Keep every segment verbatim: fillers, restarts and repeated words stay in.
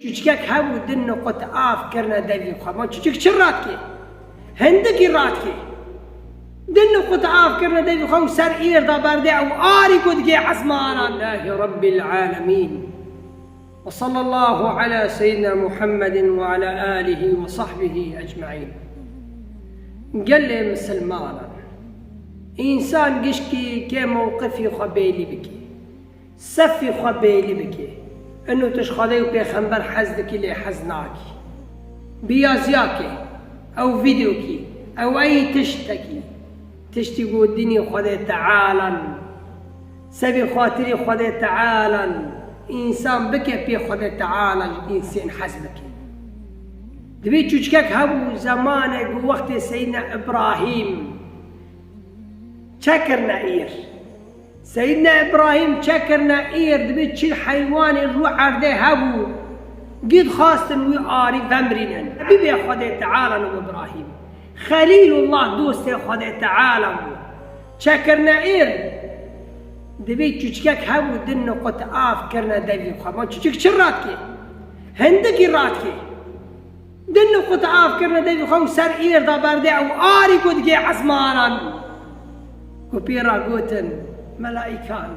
Çûçikek hebû, di niqut av kirine devî xwe. Ma çûçik çi radikê? Hindikî radikê. Di niqut av kirine devî xwe û ser êr da berdê ew arî ku digê ezmanan. Lillahî Rabbil Alemîn. Ve sallallahu ala seyyidina Muhammedin ve ala alihi ve sahbihi ecmaîn. Gelê misilmanan, însan gişkî kê mewqifî xwe bêlî bikî. Sefî xwe bêlî bike. Ino tu ji Xwedê û Pêxember hez dikî lê hez nakî. Biyaziyakê, ew vîdeokî, ew ey tiştekî. Tiştî ku dinî Xwedê Teala, sebî xatirî Xwedê Teala, însan bike pê Xwedê Teala ji însên hez bike. Divê çûçikek hebû zemanek ku wextê Seyyidina Îbrahîm çekirine îr. Seyyidina Îbrahîm çekirine îr, dibê çil heywanê rû erdê hebû. Gid xwastin wî arî vemirînin. Bibê Xwedê Teala û Îbrahîm. Xelîlullah dostê Xwedê Teala bû. Çekirine îr. Dibê çûçikek hebû, di niqut av kirine devî xwe. Ma çûçik çi radikê? Hindikî radikê. Di niqut av kirine devî xwe û ser êr da berdê ew arî ku digê ezmanan. Ku pê re gotin, melaîkan,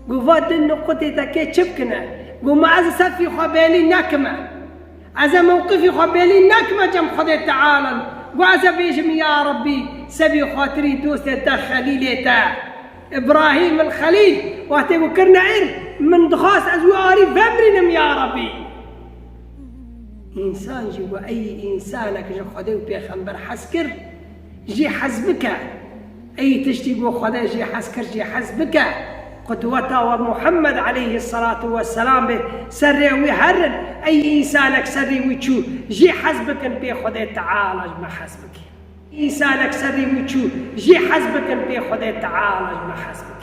ku va di niqutê te kê çi bikine? Ku ma ez sefî xwe bêlî nekime. Ez ê mewqifî xwe bêlî nekime cem Xwedê Teala. Ku ez ê bêjim, ya Rebbî, sebî xatirî dostê te, xelîlê te. Îbrahîm el Xelîl, wextê ku kirine îr, min dixwast ez wî arî vemirînim, ya Rebbî. Însan jî ku ey însanek ji Xwedê û Pêxember hez kir, jî hez bike. Ey tiştî ku Xwedê jî hez kir, jî hez bike. Qudweta we Muhammed aleyhisselatu vesselam bê, serê wî herin, ey însanek serê wî çû, jî hez bikin pê Xwedê Teala ji me hez bike. Însanek serê wî çû, jî hez bikin pê Xwedê Teala ji me hez bikin.